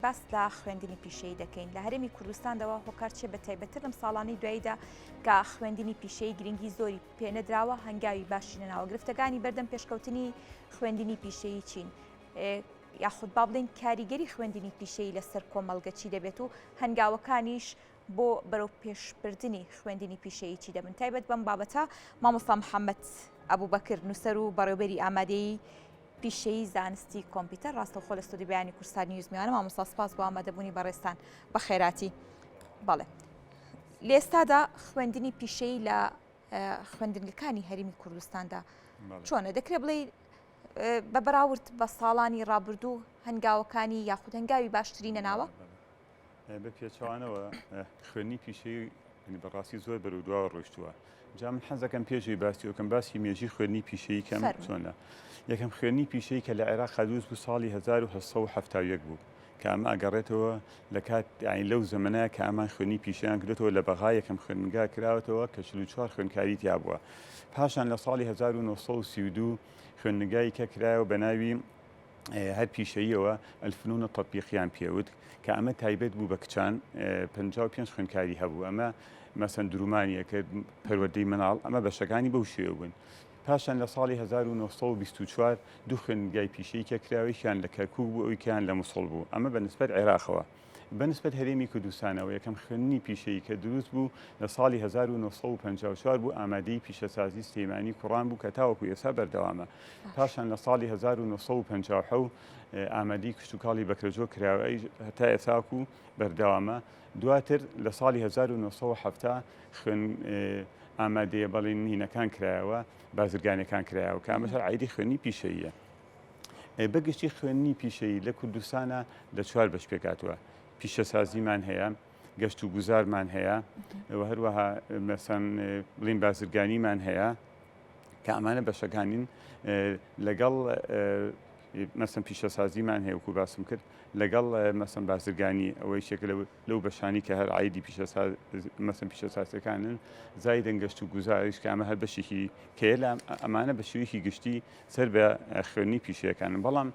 باس لە خوێندنی پیشەیی دەکەین لە هەرێمی کوردستاندەوە هۆکار چیە بە تایبەتتر لەم ساڵانەی دواییدا کە خوێندنی پیشەیی گرنگی زۆری پێنەدراوە هەنگاوی باشی نەناوە گرفتەکانی بەردەم پێشکەوتنی خوێندنی پیشەیی چین یاخود با بڵێین کاریگەری خوێندنی پیشەیی لەسەر کۆمەڵگە چی دەبێت و هەنگاوەکانیش بۆ بەرەو پێشبردنی خوێندنی پیشەیی چی دەبن تایبەت بەم بابەتە مامۆستا محەممەد ئەبوبەکر نووسەر و بەڕێوبەری ئامادەیی پیشەیی زانستی کۆمپیوتەر ڕاستەوخۆ لە ستۆدیۆی بەیانی کوردستان نیوز میوانە مامۆستا سپاس بۆ ئامادەبوونی بەڕێزتان بەخێراتی بەڵێ لە ئێستادا خوێندنی پیشەیی لە خوێندنگەکانی هەرێمی کوردستاندا چۆنە دەکرێت بڵێ بە بەراورد بە ساڵانی ڕابردوو هەنگاوەکانی یاخود هەنگاوی باشتری نەناوە؟ بە پێچەوانەوە خوێندنی پیشەیی بەڕاستی زۆر بەرەو دواوە ڕۆیشتووە جا من حەزەکەم پێشی باسی وکەم باسی مێژی خوێندنی پیشەیی کەم چۆنە یەکەم خوێندنی پیشەی کە لە عێراق دروست بوو ساڵی 1970 بوو کە ئەمە ئەگەڕێتەوە لە کات یانی لەو زەمەنە کە ئەمان خوێندنی پیشەیان کردێتەوە لە بەغا یەکەم خوێندنگا کراوەتەوە کە 44 خوێندکاری تیا بووە پاشان لە ساڵی 1932 خوێندنگای کە کرایەوە بە ناوی هەر پیشەییەوە الفنون التطبیقیان پێوت کە ئەمە تایبەت بوو بە کچان 55 خوێندکاری هەبوو ئەمە مەسەن درومانیە کرد پەروەردەی مناڵ ئەمە بەشەکانی بەو شێوە بوون پاشان لە ساڵی 1924 دوو خوێندنگای پیشەی کە کراوێکیان لە کەرکوک بوو ئەویکیان لە موسڵ بوو ئەمە بە نسبەت عێراقەوە بەنسبەت هەرێمی کوردستانەوە یەکەم خوێندنی پیشەیی کە دروست بوو لە ساڵی 1954 بوو ئامادەیی پیشەسازی سلێمانی کوڕان بوو کە تاوەکو ئێستا بەردەوامە پاشان لە ساڵی 1950 ئامادەی کشتوکاڵی بەکرەجۆ کراوە هەتا ئێساکو بەردەوامە دواتر لە ساڵی 1970 خوێن ئامادەیە بەڵێنینەکان کرایەوە بازرگانەکان کرایەوە کە ئەمەش هەر عیدی خوێنی پیشەیە. بەگشتی خوێندنی پیشەیی لە کوردستانە لە چوار بەش پێکهاتووە، پیشەسازیمان هەیە، گەشت و گوزارمان هەیە و هەروەها مەسەن بڵین بازرگانیمان هەیە کە ئەمانە بەشەکانین لەگەڵ مەسەن پیشەسازیمان هەیە وەکو باسم کرد لەگەڵ مەسەن بازرگانی ئەوەی شێکە لەو بەشانی کە هەر عیدی پیشەساز مەسەن پیشەسازەکانن زایدن گەشت و گوزاریش کە ئەمە هەر بەشێکی کەیە لە ئەمانە بە شێوەیەکی گشتی سەر بە خوێندنی پیشەیەکانن بەڵام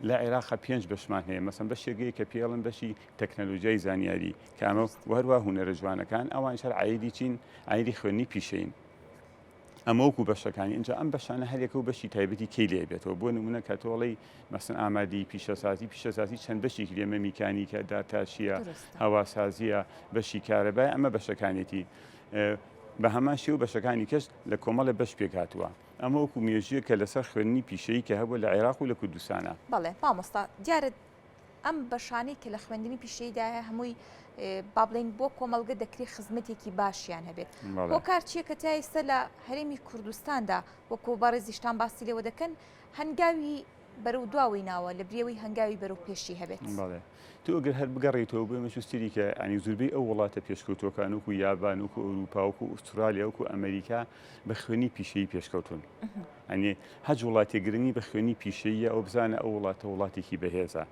لە عێراق پێنج بەشمان هەیە مەسەن بەشێک هەیە کە پێڵن بەشی تەکنەلۆژیای زانیاری کە ئەمە و هەروە هونەرە جوانەکان ئەوانیش هەر عیدی چین عیدی خوێندنی پیشەین ئەمە وەکو بەشەکانی اینجا ئەم بەشانە هەرێکە و بەشی تایبەتی کەی لێ بێتەوە بۆ نمونە کە تۆڵەی مەسن ئامادی پیشەسازی پیشەسازی چەند بەشێکی لێمە میکانیکە داتاشیە هەواسازیە بەشی کارەبای ئەمە بەشەکانێتی بە هەمان شێوە بەشەکانی کەش لە کۆمەڵێ بەش پێکهاتووە. ئەمە وەکو مێژوویەک کە لەسەر خوێندنی پیشەیی کە هەبووە لە عێراق و لە کوردستانا. بەڵێ مامۆستا دیارە ئەم بەشانەی کە لە خوێندنی پیشەییدایە هەمووی با بڵێین بۆ کۆمەڵگە دەکرێت خزمەتێکی باشیان هەبێت. هۆکار چییە کە تا ئێستا لە هەرێمی کوردستاندا وەکو بەڕێزیشتان باسی لێوە دەکەن هەنگاوی بەرەو دواوەی ناوە لە بریەوەی هەنگاوی بەرەو پێشی هەبێت. بەڵێ تۆ ئەگەر هەر بگەڕێیتەوە بۆ ئێمە چوستری کە یانی زوربەی ئەو وڵاتە پێشکەوتووەکان وەکو یابان وەکو ئەوروپا وەکو ئوسترالیا وەکو ئەمریکا بە خوێنی پیشەیی پێشکەوتون ئەنی هەج وڵاتێک گرنگی بە خوێنی پیشەیە ئەو بزانە ئەو وڵاتە وڵاتێکی بەهێزە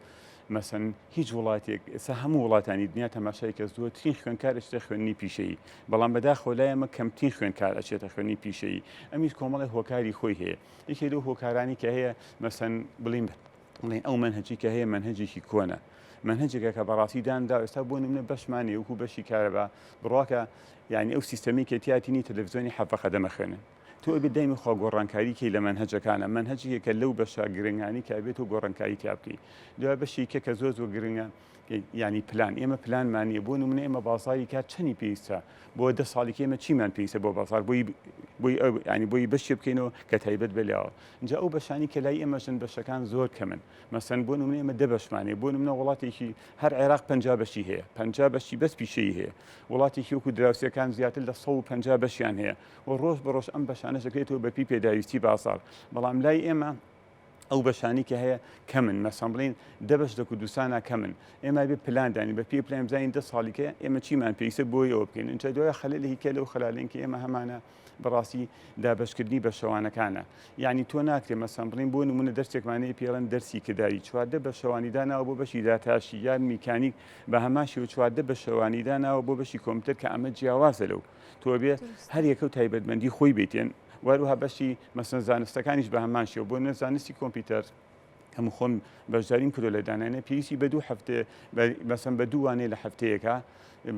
مەسەن هیچ وڵاتێک ئێستا هەموو وڵاتانی دنیا تەماشای کە زۆرترین خوێنکار ئەچێتە خوێندنی پیشەیی بەڵام بەداخەوە لای ئێمە کەمترین خوێنکار ئەچێتە خوێندنی پیشەیی ئەمیش کۆمەڵی هۆکاری خۆی هەیە یەکێ لەو هۆکارانی کە هەیە مەسەن بڵین بڵین ئەو مەنهەجی کە هەیە مەنهەجێکی کۆنە مەنهەجێکە کە بەڕاستی دانرا ئێستا بۆ نمونە بەشمان هەیە وەکو بەشی کارەبا بڕواکە یعنی ئەو سیستەمی کە تیاتینی تەلەڤزیۆنی حەفە قەدەمە خوێنن تۆ ئەبێت دایمی خوا گۆڕانکاری کەی لە مەنهەجەکانە مەنهەجێکە کە لەو بەشە گرنگانی کە ئەبێت تۆ گۆڕانکاری تیا بکەی دوای بەشی کە کە زۆر زۆر گرنگە یانی پلان ئێمە پلانمان نییە بۆ نمونە ئێمە بازاری کار چەنی پێویستە بۆ دە ساڵیکە ئێمە چیمان پێویستە بۆ بازار بۆی بۆی ئەو ینی بۆی بەشێ بکەینەوە کە تایبەت بە لەوە اینجا ئەو بەشانی کە لای ئێمەشن بەشەکان زۆر کەمن مەسەن بۆ نمونە ئێمە دە بەشمانێ بۆ نمونە وڵاتێکی هەر عێراق پ بەشی هەیە پ بەشی بەس پیشەی هەیە وڵاتێکی وەکو دراوسەکان زیاتر لە 150 بەشیان هەیە و ڕۆژ بە ڕۆژ ئەم بەشانە دەکرێتەوە بەپی پێداویستی بازار بەڵام لای ئێمە ئەو بەشانی کە هەیە کەمن مەسەن بڵین دە بەش لە کوردستانە کەمن ئێمە بێ پلان دانی بە پێی پلان بزانین دە ساڵی کە ئێمە چیمان پێویستە بۆی ئەوە بکەین اینجا دوای خەلەلێکی کە لەو خەلالێن کە ئێمە هەمانە بەڕاستی دابەشکردنی بەشەوانەکانە یعنی تۆ ناکرێ مەسەن بڵین بۆ نمونە دەرسێکمانەیە پێڵەن دەرسی کرداری 14 بەشەوانی داناوە بۆ بەشی داتاشی یان میکانیک بە هەمان شێوە 14 بەشەوانی داناوە بۆ بەشی کۆمپیوتەر کە ئەمە جیاوازە لەو تۆ بێ هەر یەکە و تایبەتمەندی خۆی بێتێن وەروها بەشی مەسەن زانستەکانیش بە هەمان شێوە بۆ نە زانستی کۆمپیوتەر. هەموو خۆم بەشداریم کردو لە دانانە پێویستی بە دوو هەفتێ مەسەن بە دوو وانەیە لە هەفتەیەکە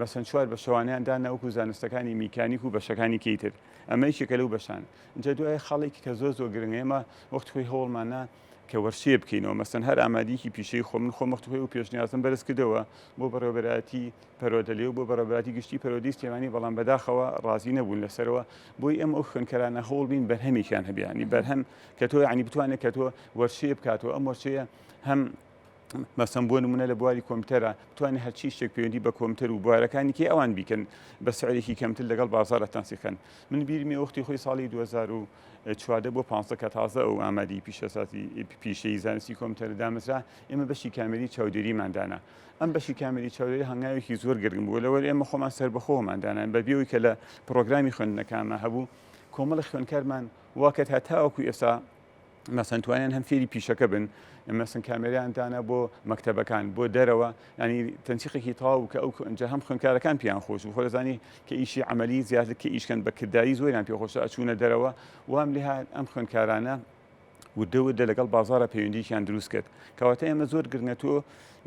مەسەن چوار بە شەوانیان دانا وەکو زانستەکانی میکانیک و بەشەکانی کەیتر ئەمە یەکێکە لەو بەشان جا دوای خاڵێکی کە زۆر زۆر گرنگە ئێمە وەخت خۆی هەوڵمانە کە وەرشەیە بکەینەوە مەسەن هەر ئامادیکی پیشەی خۆ من خۆم وەخت خۆی و پێشنیازم بەرز کردەوە بۆ بەڕێوەبەرایەتی پەروەردە لێ و بۆ بەڕێوەبەرایەتی گشتی پەروەردەی سلێمانی بەڵام بەداخەوە ڕازی نەبوون لەسەرەوە بۆی ئێمە ئەو خوێندکارانە هەوڵ بین بەرهەمێکیان هەبێ ینی بەرهەم کە تۆ ینی بتوانێت کە تۆ وەرشەیە بکاتەوە ئەم وەرشەیە هەم مەسەن بۆ نمونە لە بواری کۆمپیوتەرە بتوانێت هەرچی شتێک پەیوەندی بە کۆمپیوتەر و بوارەکانی کێ ئەوان بیکەن بە سعرێکی کەمتر لەگەڵ بازارە تەنسیقەن من بیرمی وەختی خۆی ساڵی 2014 بۆ 15 کە تازە ئەو ئامادی پیشەسازی پیشەی زانستی کۆمپیوتەر دامەزرا ئێمە بەشی کامێری چاودێریمان دانا ئەم بەشی کامێری چاودێری هەنگاوێکی زۆر گرنگ بوو لەوەر ئێمە خۆمان سەربەخۆمان دانان بە بێەوەی کە لە پرۆگرامی خوێندنەکانمان هەبوو کۆمەڵە خوێندکارمان واکرد هەتاوەکو ئێستا مەسەن توانیان هەم فێری پیشەکە بن مەسن کامێریان دانا بۆ مەکتەبەکان بۆ دەرەوە ینی تەنسیقێکی تەواو کە ئەو ئەنجا هەم خوێندکارەکان پێیان خۆش و خۆزانی کە ئیشی عملی زیاتر کە ئیشکەن بە کردداری زۆریان پێخۆشە ئەچوونە دەرەوە وام لێ ئەم خوێندکارانە وردە وردە لەگەڵ بازارە پەیوەندییان دروست کرد کەواتە ئێمە زۆر گرنگە تۆ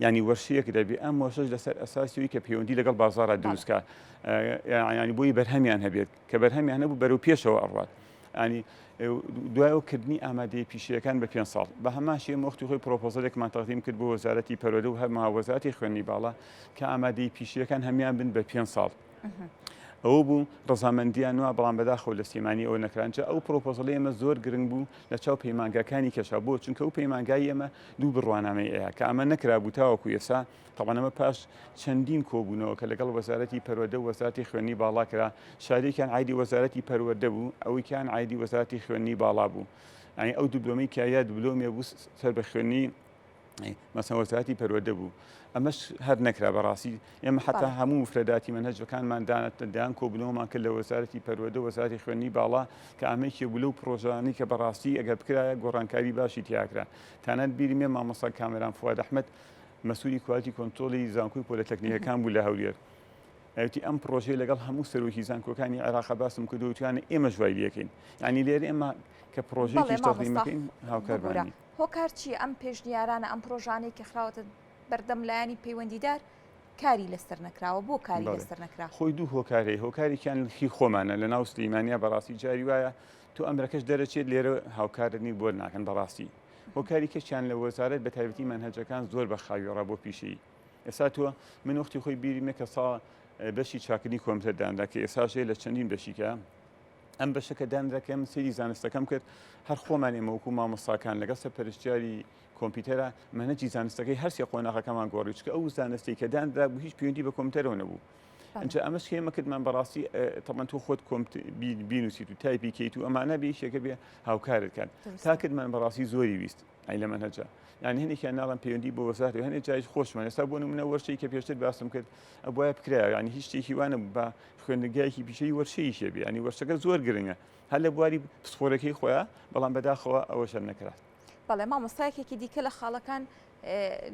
ینی وەرشەیەک دەبێ ئەم وەرشەش لەسەر ئەساسیەوەی کە پەیوەندی لەگەڵ بازارە دروستکە ینی بۆی بەرهەمیان هەبێت کە بەرهەمیان هەبوو بەرەو پێشەوە ئەڕات ینی دوای ئەو کردنی ئامادەی پیشەکان بە پێ ساڵ بە هەمان شێ وەختی خۆی پرۆپۆزەلێکمان تەقدیم کرد بۆ وەزارەتی پەروەردە و هەرمەها وەزارەتی خوێندنی باڵا کە ئامادەی پیشەکان هەمان بن بە پێ ساڵ. ئەوە بوو ڕەزامەندیان وا بەڵام بەداخەوە لە سلێمانی ئەوە نەکران جا ئەو پرۆپۆزەڵی ئێمە زۆر گرنگ بوو لە چاو پەیمانگاکانی کەشا بۆ چونکە ئەو پەیمانگای ئێمە دوو بڕوانامەی ئەیە کە ئەمە نەکرابوو تاوەکو ئێستا تەبعەن ئەمە پاش چەندین کۆبوونەوە کە لەگەڵ وەزارەتی پەروەردە و وەزارەتی خوێندنی باڵا کرا شارێکیان عایدی وەزارەتی پەروەردە بوو ئەوەیکیان عایدی وەزارەتی خوێندنی باڵا بوو یانی ئەو دبلۆمەی کە یا دبلۆمێ بوو سەر بە خوێندنی مەسەن وەزارەتی پەروەردە بوو ئەمەش هەر نەکرا بەڕاستی ئێمە حتا هەموو مفرەداتی مەنهەجەکانمان دانە دەیان کۆبوونەوەمان کرد لە وەزارەتی پەروەردە وەزارەتی خوێندنی باڵا کە ئەمەیەکی بوو لەو پرۆژانەی کە بەڕاستی ئەگەر بکرایە گۆڕانکاری باشی تیاکرا تانەت بیرمێ مامۆستا کامەران فواد ئەحمەد مەسولی quality control ی زانکۆی پۆلەتەکنیکەکان بوو لە هەولێر ئەوتی ئەم پرۆژەی لەگەڵ هەموو سەرۆکی زانکۆکانی عێراق باسم کردو وتیانە ئێمەش وای لێکەین یعنی لێرە ئێمە کە پرۆژەیەکیش تەقدیمەکەین هاوکاربانی. هۆکار چییە ئەم پێشنیارانە ئەم پرۆژانەی کە خراوەتە بەردەم لایەنی پەیوەندیدار کاری لەسەر نەکراوە بۆ کاری لەسەر نەکرا؟ خۆی دوو هۆکار هەیە هۆکارێکیان هی خۆمانە لە ناو سلیمانیا بەڕاستی جاری وایە تۆ ئەمرەکەش دەرەچێت لێرە هاوکارت نی بۆت ناکەن بەڕاستی هۆکاری کەشیان لە وەزارەت بە تایبەتی مەنهەجەکان زۆر بە خاویڕە بۆ پیشەیی ئێستا تۆ من وەختی خۆی بیریمە کە سا بەشی چاکردنی کۆمپیوتەر دانرا کە ئێستاش هەیە لە چەندین بەشیکە ئەم بەشە کە دانرا کە من سەیری زانستەکەم کرد هەر خۆمان ئێمە وەکو مامۆستاکان لەگەڵ سەرپەرشتیاری کۆمپیوتەرە مەنهەجی زانستەکەی هەرسێ قۆناغەکەمان گۆڕی چکە ئەو زانستی کە دانرا بوو هیچ پەیوەندی بە کۆمپیوتەرەوە نەبوو ئەنجا ئەمەش کە ئێمە کردمان بەڕاستی تەبەن تۆ خۆت کۆمپیوتەر بینوسیت و تایپی کەیت و ئەمانە بێ یەکێکە بێ هاوکارت کات تا کردمان بەڕاستی زۆری ویست ئەی لە مەنهەجە یعنی هەنێکیان ناڵم پەیوەندی بۆ وەزارەت و هەنێک جایش خۆشمان ئێستا بۆ نمونە وەرشەی کە پێشتر باسم کرد ئەبوایە بکرایە یعنی هیچ شتێکی وانە بە خوێندنگایەکی پیشەی وەرشەیش هەبێ یعنی وەرشەکە زۆر گرنگە هەر لە بواری پسپۆرەکەی خۆیان بەڵام بەداخەوە ئەوەش هەر نەکرا. بەڵێ مامۆستا یەکێکی دیکە لە خاڵەکان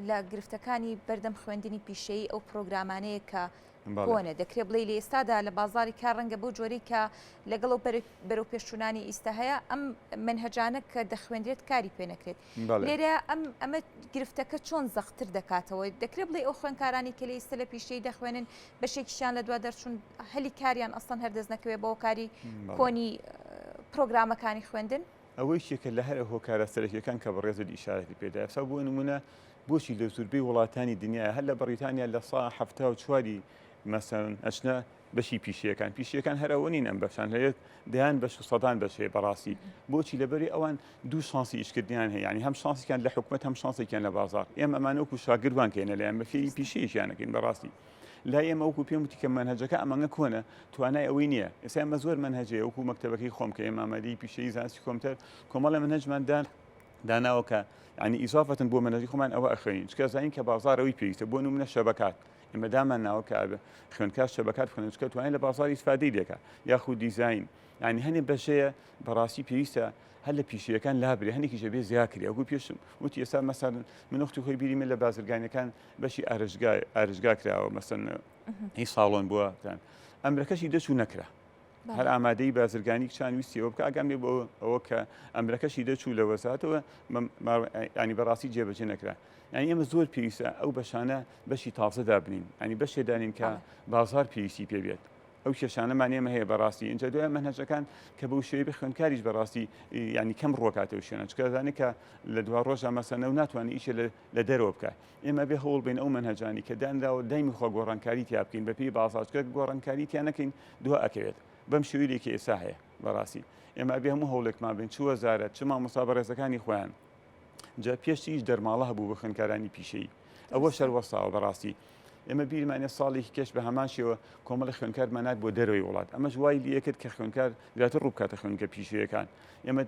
لە گرفتەکانی بەردەم خوێندنی پیشەیی ئەو پرۆگرامانەیە کە کۆنە دەکرێت بڵێ لە ئێستادا لە بازاری کار ڕەنگە بەو جۆرەی کە لەگەڵ و بەرەو پێشچوونانی ئیستا هەیە ئەم منهجانە کە دەخوێندرێت کاری پێ نەکرێت لێرە ئەم ئەمە گرفتەکە چۆن زەختتر دەکاتەوە دەکرێت بڵێ ئەو خوێنکارانی کە لە ئیستا لە پیشەی دەخوێنن بەشێکیشیان لە دوا دەرچوون هەلی کاریان ئەسڵەن هەر دەست نەکەوێت بە هۆکاری کۆنی پرۆگرامەکانی خوێندن. ئەوە یەکێکە لە هەرە هۆکارە سەرەکیەکان کە بەڕێزت ئیشارەتی پێدا ئێستا بۆ نمونە بۆچی لە زوربەی وڵاتانی دنیا هەر لە بەڕیتانیا لە سا 74 مەسەن ئەچنە بەشی پیشەکان پیشەکان هەر ئەوە نین ئەم بەشان هەیە دەیان بەش و سەدان بەش هەیە بەڕاستی بۆچی لەبەری ئەوان دوو شانسی ئیشکردنیان هەیە ینی هەم شانسیان لە حکومت هەم شانسێکیان لە بازار ئێمە ئەمانە وەکو شاگردوان کەینە لایەن بە فێری پیشەیەکیانەکەین بەڕاستی لای ئێمە وەکو پێم وتی کە مەنهەجەکە ئەمەنگە کۆنە توانای ئەوەی نییە ئێستا ئێمە زۆر مەنهەجەیە وەکو مەکتەبەکەی خۆم کە ئێمە ئامادەی پیشەیی زانستی کۆمپیوتەر کۆمەڵە مەنهەجمان دان داناوە کە ینی ئیزافەتن بۆ مەنهەجی خۆمان ئەوە ئەخوێنین چکە زانین کە بازار ئەوەی پێویستە بۆ نمونە شەبەکات ئێمە دامان ناوە کە خوێندکار شەبەکات بخوێنێت چکە توانای لە بازار ئیسفادەی لێکا یاخود دیزاین یعنی هەنێ بەشەیە بەڕاستی پێویستە هەر لە پیشەیەکان لابرێ هەنێکیش ئەبێ زیا کرێ وەکو پێشم وتی ئێستا مەسەن من وەختی خۆی بیری من لە بازرگانیەکان بەشی ئارشگا ئارشگا کراوە مەسەن هی ساڵۆن بووە ئەمرەکەشی دەچوو نەکرا. هەر ئامادەی بازرگانی کچان ویستی ئەوە بکە ئاگام لێ بۆ ئەوە کە ئەمرەکەشی دەچوو لە وەزارەتەوە ینی بەڕاستی جێبەجێ نەکرا یعنی ئێمە زۆر پێویستە ئەو بەشانە بەشی تازە دابنین ینی بەشێ دانین کە بازار پێویستی پێ بێت ئەو کێشانەمان ئێمە هەیە بەڕاستی اینجا دوای مەنهەجەکان کە بەو شێوەی بە خوێندکاریش بەڕاستی ینی کەم ڕۆکاتەوە شوێنە چکە زانێت کە لە دوا ڕۆژە مەسەنە و ناتوانێت ئیشە لە دەرەوە بکە ئێمە بێ هەوڵ بین ئەو مەنهەجانی کە دانراوە دایمی خۆ گۆڕانکاری تیا بکەین بە پێی بازاڕ چونکە گۆڕانکاری تیا نەکەین دوا ئەکەوێت بەم شێوەیەکی کە ئێستا هەیە بەڕاستی ئێمە ئەبێ هەموو هەوڵێکمان بین چ وەزارەت چ مامۆستا بەڕێزەکانی خۆیان جا پێشتریش دەرماڵە هەبوو بە خوێندکارانی پیشەیی ئەوە شەر وەستاوە بەڕاستی ئێمە بیرمانە ساڵێکی کەش بە هەمان شێوە کۆمەڵی خوێندکارمان نات بۆ دەرەوەی وڵات ئەمەش وای لێکرد کە خوێندکار زیاتر ڕووبکاتە خوێندکە پیشەیەکان ئێمە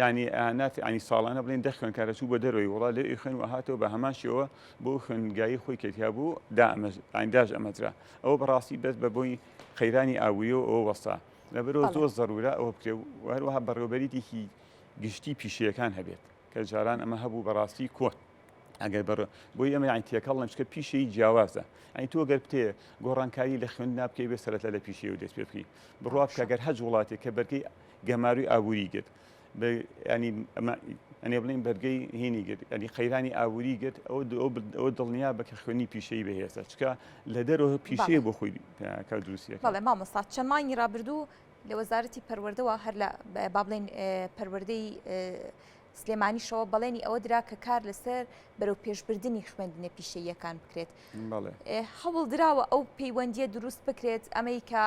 یانی ئەهانات یانی ساڵانە بڵێن دە خوێندکارە چوو بۆ دەرەوەی وڵات لێ خوێن و هاتەوە بە هەمان شێوە بۆ خوێندگایی خۆی کە تیا بوو دا ئەمە داش ئەمەجرا ئەوە بەڕاستی بەس بە بۆی قەیرانی ئابووری و ئەوە وەستا لەبەرەوە زۆر زەرورە ئەوە بکرێ و هەروەها بەڕێوەبەریتێکی گشتی پیشەیەکان هەبێت کە جاران ئەمە هەبوو بەڕاستی کۆن ئەگەر بەڕ بۆی ئەمە یانی تێکەڵ نەچکە پیشەی جیاوازە ئەی تۆ گەر بتێ گۆڕانکاری لە خوێند نابکەی بێ سەرەتا لە پیشەی و دەست پێ بکەی بڕوا بکە گەر هەج وڵاتێک کە بەرگەی گەماروی ئابووری گرت ینی ئەنێ بڵین بەرگەی هینی گرت ینی قەیرانی ئابووری گرت ئەو ئەو دڵنیا بە کە خوێنی پیشەی بەهێزە چکە لە دەرەوە پیشەیە بۆ خۆی کە دروستیە بەڵێ مامۆستا چەند مانگی ڕابردوو لە وەزارەتی پەروەردەوە هەر لە با بڵێن پەروەردەی سلێمانیشەوە بەڵێنی ئەوە درا کە کار لەسەر بەرەو پێشبردنی خوێندنە پیشەییەکان بکرێت. هەوڵ دراوە ئەو پەیوەندیە دروست بکرێت ئەمەی کە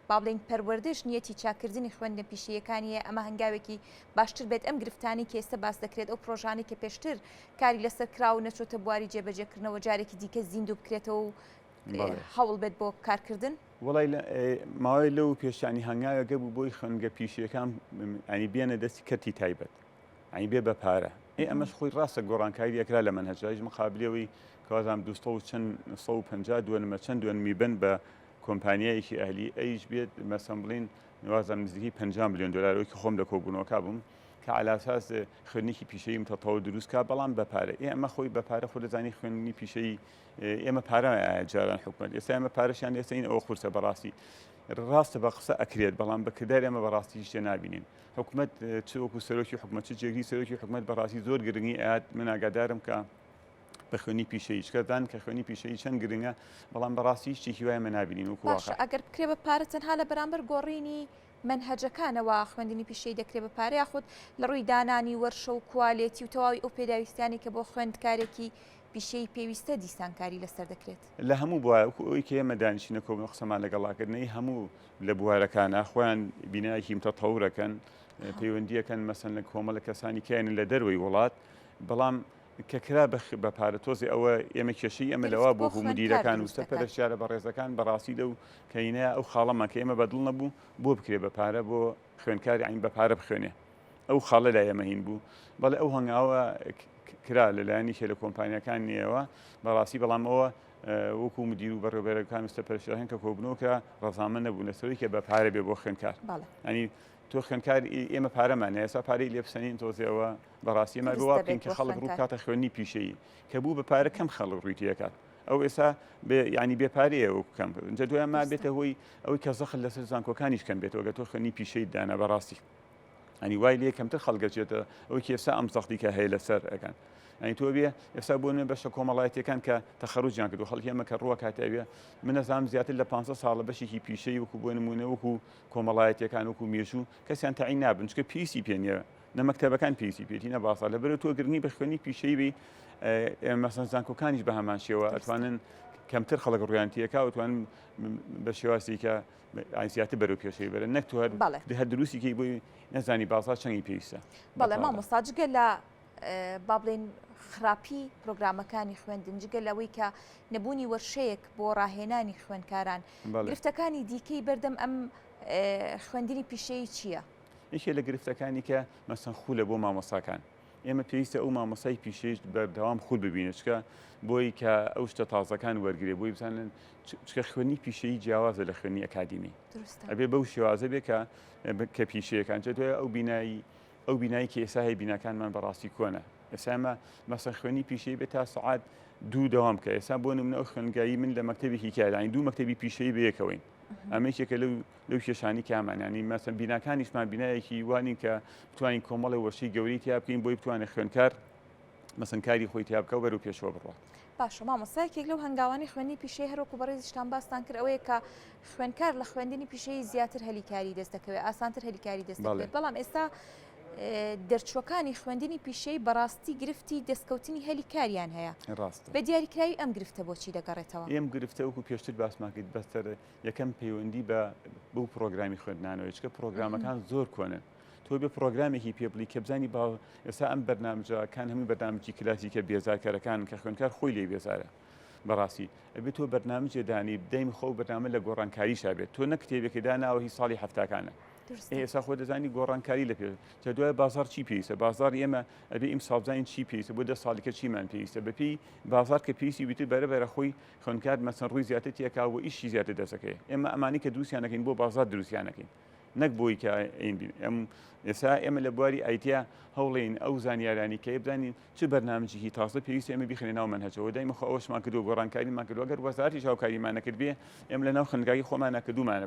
با بڵێین پەروەردەش نیەتی چاککردنی خوێندنە پیشەییەکانیە ئەمە هەنگاوێکی باشتر بێت ئەم گرفتانەی کە ئێستا باس دەکرێت ئەو پرۆژانەی کە پێشتر کاری لەسەر کرا و نەچۆتە بواری جێبەجێکردنەوە جارێکی دیکە زیندوو بکرێتەوە و هەوڵ بێت بۆ کارکردن؟ وەڵای ماوەی لەو پێشانی هەنگاوێکە بوو بۆی خوێندگە پیشەکان ئەنی بێنە دەستی کەرتی تایبەت ئەنی بێ بە پارە ئێ ئەمەش خۆی ڕاستە گۆڕانکاری ئەکرا لە مەنهەجایش مقابلەوەی کەوازام 200 و چەند 150 دوێنمە چەند دوێنمی بن بە کۆمپانیایەکی ئەهلی ئەیش بێت مەسەن بڵین نوازم نزیکەی 50 میلیۆن دلار وەکی خۆم لە کۆبوونەوەکە بووم کە عەلاساس خوێندنێکی پیشەیی متەتەوە دروست کا بەڵام بە پارە ئێ ئەمە خۆی بە پارە خۆ دەزانی خوێندنی پیشەیی ئێمە پارە جاران حکومت ئێستا ئێمە پارەشیان ئێستین ئەوە قورسە بەڕاستی ڕاستە بە قسە ئەکرێت بەڵام بە کردار ئێمە بەڕاستی شتێ نابینین حکومت چ وەکو سەرۆکی حکومت چ جێگری سەرۆکی حکومت بەڕاستی زۆر گرنگی ئەیات من ئاگادارم کە بە خوێنی پیشەیی چکەدان کە خوێنی پیشەیی چەند گرنگە بەڵام بەڕاستی شتێکی وای مە نابینین وەکو باشە ئەگەر بکرێ بە پارە تەنها لە بەرامبەر گۆڕینی مەنهەجەکانەوە خوێندنی پیشەیی دەکرێ بە پارە یاخود لە ڕووی دانانی وەرشە و کوالێتی و تەواوی ئەو پێداویستیانەی کە بۆ خوێندکارێکی پیشەیی پێویستە دیسان کاری لەسەر دەکرێت؟ لە هەموو بوار وەکو ئەوەی کە ئێمە دانیشتینە کۆبوون قسەمان لەگەڵا کرد نەی هەموو لە بوارەکانە خۆیان بینایەکی متەتەورەکەن پەیوەندیەکەن مەسەن لە کۆمەڵە کەسانی کەیان لە دەروەی وڵات بەڵام کە کرا بە پارە تۆزێ ئەوە ئێمە کێشەی ئێمە لەوە بۆ مدیرەکان و سەرپەرشتیارە بەڕێزەکان بەڕاستی لەو کەینەیە ئەو خاڵەمان کە ئێمە بەدڵ نەبوو بۆ بکرێ بە پارە بۆ خوێندکاری عین بە پارە بخوێنێ ئەو خاڵە لای ئێمە هین بوو بەڵێ ئەو هەنگاوە کرا لەلایەنی کێ لە کۆمپانیەکان نییەوە بەڕاستی بەڵام ئەوە وەکو مدیر و بەڕێوبەرەکان و سەرپەرشتیارەکان کە کۆبوونەوە کرا ڕەزامەند نەبوون لەسەرەوەی کە بە پارە بێ بۆ خوێندکار ینی تۆ خوێندکار ئێمە پارەمان ئێستا پارەی لێ بسەنین تۆزێەوە بەڕاستی ئێمە بۆ وا بکەین کە خەڵک ڕوو بکاتە خوێندنی پیشەیی کە بوو بە پارە کەم خەڵک ڕووی تێکات ئەو ئێستا ینی بێ پارەیە وەکو کەم جا دوای ما بێتە هۆی ئەوەی کە زەخت لەسەر زانکۆکانیش کەم بێتەوە گە تۆ خوێندنی پیشەی دانا بەڕاستی ئەنی وای لێ کەمتر خەڵگەچێتە ئەوی کە ئێستا ئەم زەختی کە هەیە لەسەر ئەەکان ئەنی تۆ بێ ئێستا بۆ نوێ بەشە کۆمەڵایەتەکان کە تەخەروجیان کردو خەڵکی ئەمە کە ڕووە کاتەوێ من نەزانام زیاتر لە 5 ساڵە بەشێکی پیشەی وەکو بۆ نمونە وەکو کۆمەڵایەتەکان وەکو مێژوو کەسیان تەعین نابن چکە پێویستی پێ نییە نە مەکتەبەکان پێویستی پێێتی نە بازاڕ لەبەرئەوە تۆ گرنگی بە خوێندنی پیشەیی بی مەسەن زانکۆکانیش بە هەمان شێوە ئەتوانن کەمتر خەڵک ڕویان تێکا و توان بە شێوازی کە زیاتر بەرەو پێشەوەی بەرن نەک تۆ هەر دروستی کەی بۆی نەزانی بازاڕ چەنگی پێویستە. بەڵێ مامۆستا جگە لە با بڵێین خراپی پرۆگرامەکانی خوێندن جگە لەوەی کە نەبوونی وەرشەیەک بۆ ڕاهێنانی خوێندکاران گرفتەکانی دیکەی بەردەم ئەم خوێندنی پیشەیی چییە؟ یەکێ لە گرفتەکانی کە مەسەن خولە بۆ مامۆستاکان ئێمە پێویستە ئەو مامۆستای پیشەیش بەردەوام خول ببینێت چکە بۆی کە ئەو شتە تازەکان وەرگێ بۆی بزانن چکە خوێنی پیشەیی جیاوازە لە خوێنی ئەکادیمی ئەبێ بەو شێوازە بێ کە کە پیشەیەکان چێت ئەو بینایی ئەو بینایی کە ئێستا هەیە بیناکانمان بەڕاستی کۆنە ئێستا ئێمە مەسەن خوێنی پیشەیی بێت تا سەعات دوو دەوام کە ئێستا بۆ نمونە ئەو خوێندگایی من لە مەکتەبێکی کارانی دوو مەکتەبی پیشەیی بەیەکەوەین. ئەمە یەکێکە لەو لەو کێشانی کامان ینی مەسەن بیناکانیشمان بینایەکی وانین کە بتوانین کۆمەڵی وەشی گەوری تیا بکەین بۆی بتوانێت خوێنکار مەسەن کاری خۆی تیا بکە و بەرەو پێشەوە بڕات. باشە مامۆستا یەکێک لەو هەنگاوانەی خوێندنی پیشەیی هەروەکو بەڕێزیشتان باستان کرد ئەوەیە کە خوێندکار لە خوێندنی پیشەیی زیاتر هەلی کاری دەست دەکەوێت ئاسانتر هەلی کاری دەست دەکەوێت بەڵام ئێستا دەرچووەکانی خوێندنی پیشەی بەڕاستی گرفتی دەستکەوتنی هەلی کاریان هەیە ڕاستە بە دیاریکراوی ئەم گرفتە بۆچی دەگەڕێتەوە؟ ئێم گرفتە وەکو پێشتر باسمان کرد بەستەر یەکەم پەیوەندی بە بەو پرۆگرامی خوێندنانەوە چکە پرۆگرامەکان زۆر کۆنن تۆ بێ پرۆگرامێکی پێ بڵی کە بزانی با ئێستا ئەم بەرنامجەکان هەموو بەرنامجی کلاسیکە بێزارکەرەکان کە خوێندکار خۆی لێ بێزارە بەڕاستی ئەبێ تۆ بەرنامجێ دانی دەیم خۆ بەرنامە لە گۆڕانکاریشا بێت تۆ نە کتێبێکی داناوە هی ساڵی هەفتاکانە ئێستا خۆ دەزانی گۆڕانکاری لە پێش جا دوای بازار چی پێویستە بازار ئێمە ئەبێ ئیم ساڵ بزانین چی پێویستە بۆ دە ساڵیکە چیمان پێویستە بەپێی بازار کە پێویستی بیتر بەرە بەرە خۆی خوێندکار مەسەن ڕووی زیاتر تێکا و ئیشی زیاتر دەستەکەی ئێمە ئەمانی کە دروستیان دەکەین بۆ بازار دروستیان دەکەین نەک بۆی کە ئەین بین ئەم ئێستا ئێمە لە بواری IT یا هەوڵین ئەو زانیارانی کە بزانین چ بەرنامجێکی تازە پێویستە ئێمە بیخەینە ناو مەنهەجەوە دایمە خۆ ئەوەشمان کردووە گۆڕانکاریمان کردووە گەر وەزارەتیش هاوکاریمان نەکردبێ ئێمە لە ناو خوێندگاکەی خۆمانە کردوومانە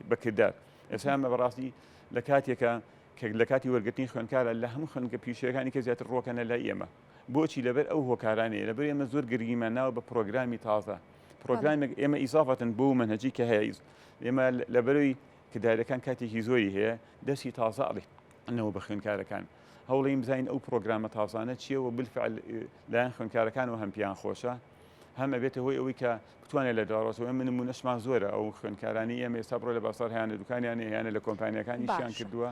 بە کردار ئێستا ئەمە بەڕاستی لە کاتێکە کە لە کاتی وەرگرتنی خوێندکارە لە هەموو خوێندگە پیشەیەکانی کە زیاتر ڕۆکەنە لای ئێمە بۆچی لەبەر ئەو هۆکارانەیە لەبەر ئێمە زۆر گرنگیمان ناوە بە پرۆگرامی تازە پرۆگرامێک ئێمە ئیزافەتن بۆ مەنهەجی کە هەیە ئێمە لەبەرەوەی کە دایرەکان کاتێکی زۆری هەیە دەستی تازە ئەڵێنەوە بە خوێندکارەکان هەوڵین بزانین ئەو پرۆگرامە تازانە چییە و بالفعل لایەن خوێندکارەکانەوە هەم پێیان خۆشە هەم ئەبێتە هۆی ئەوەی کە بتوانێت لە دواڕۆژەوە ئێمە نمونەشمان زۆرە ئەو خوێندکارانی ئێمە ئێستا بڕۆ لە بازاڕ هەیانە دوکانیان هەیە هەیانە لە کۆمپانیاکان ئیشیان باشە کردووە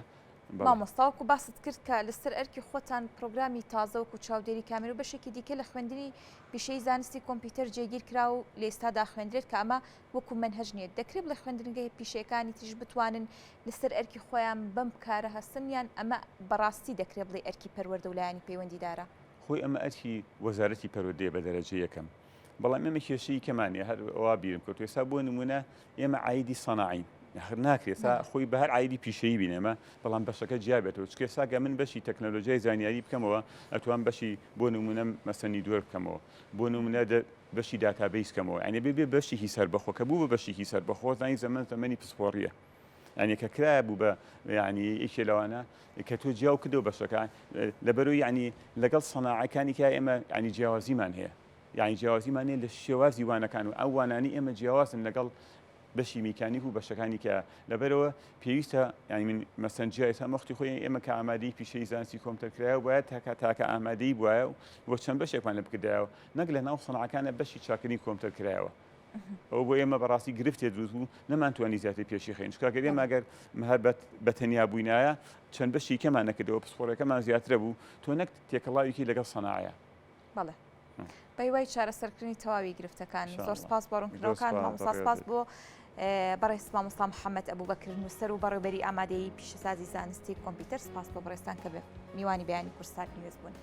بەڵێ. مامۆستا وەکو باست کرد کە لەسەر ئەرکی خۆتان پرۆگرامی تازە وەکو چاودێری کامێرە و بەشێکی دیکە لە خوێندنی پیشەی زانستی کۆمپیوتەر جێگیر کرا و لە ئێستادا خوێندرێت کە ئەمە وەکو مەنهەج نییە دەکرێ بڵێ خوێندنگە پیشەیەکانی تریش بتوانن لەسەر ئەرکی خۆیان بەم کارە هەستن یان ئەمە بەڕاستی دەکرێ بڵێ ئەرکی پەروەردە و لایەنی پەیوەندیدارە؟ خۆی ئەمە ئەرکی وەزارەتی پەروەردەیە بە دەرەجە یەکەم بەڵام ئێمە کێشەی کەمان نیە هەر وا بیرم کەوت ئێستا بۆ نمونە ئێمە عیدی سەناعین هەر ناکرێت سا خۆی بە هەر عیدی پیشەیی بین ئێمە بەڵام بەشەکە جیا بێتەوە چکێ ساگە من بەشی تەکنەلۆژیای زانیاری بکەمەوە ئەتوان بەشی بۆ نمونە مەسەنی دووەر بکەمەوە بۆ نمونە بەشی database کەمەوە یعنی بێ بێ بەشێکی سەربەخۆ کە بوو بە بەشێکی سەربەخۆ زانی زەمەن زەمەنی پسپۆڕیە یعنی کە کرایە بوو بە یعنی یەکێ لەوانە کە تۆ جیاو کردەوە بەشەکان لەبەرو یعنی لەگەڵ سەناعەکانی کە ئێمە یعنی جیاوازیمان هەیە یعنی جیاوازیمان هەیە لە شێوازی وانەکان و ئەو وانانی ئێمە جیاوازن لەگەڵ بەشی میکانیک و بەشەکانی کە لەبەرەوە پێویستە یعنی من مەسەن جیا ئێستا وەختی خۆی ئێمە کە ئامادەی پیشەی زانستی کۆمپیوتەر کرایە وایە تاکە تاکە ئامادەی بوایە و بۆ چەند بەشێکمان لە بکردایەوە نەک لە ناو سەنعەکانە بەشی چاکردنی کۆمپیوتەر کرایەوە ئەوە بۆ ئێمە بەڕاستی گرفتێ دروست بوو نەمانتوانی زیاتر پێشی خەین چونکە گەر ئێمە ئەگەر هەر بە تەنیا بووینایە چەند بەشی کەمان نەکردەوە پسپۆڕەکەمان زیاترە بوو تۆ نەک تێکەڵاوێکی لەگەڵ سەناعە. بەڵێ بەهیوای چارەسەرکردنی تەواوی گرفتەکان زۆر سپاس بۆ ڕوونکردنەوەکان مامۆستا سپاس بۆ بەڕێز مامۆستا محەممەد ئەبوبەکر نووسەر و بەڕێوبەری ئامادەیی پیشەسازی زانستی کۆمپیوتەر سپاس بۆ بەڕێزتان کە بێ میوانی بەیانی کوردستان نیوز بوون.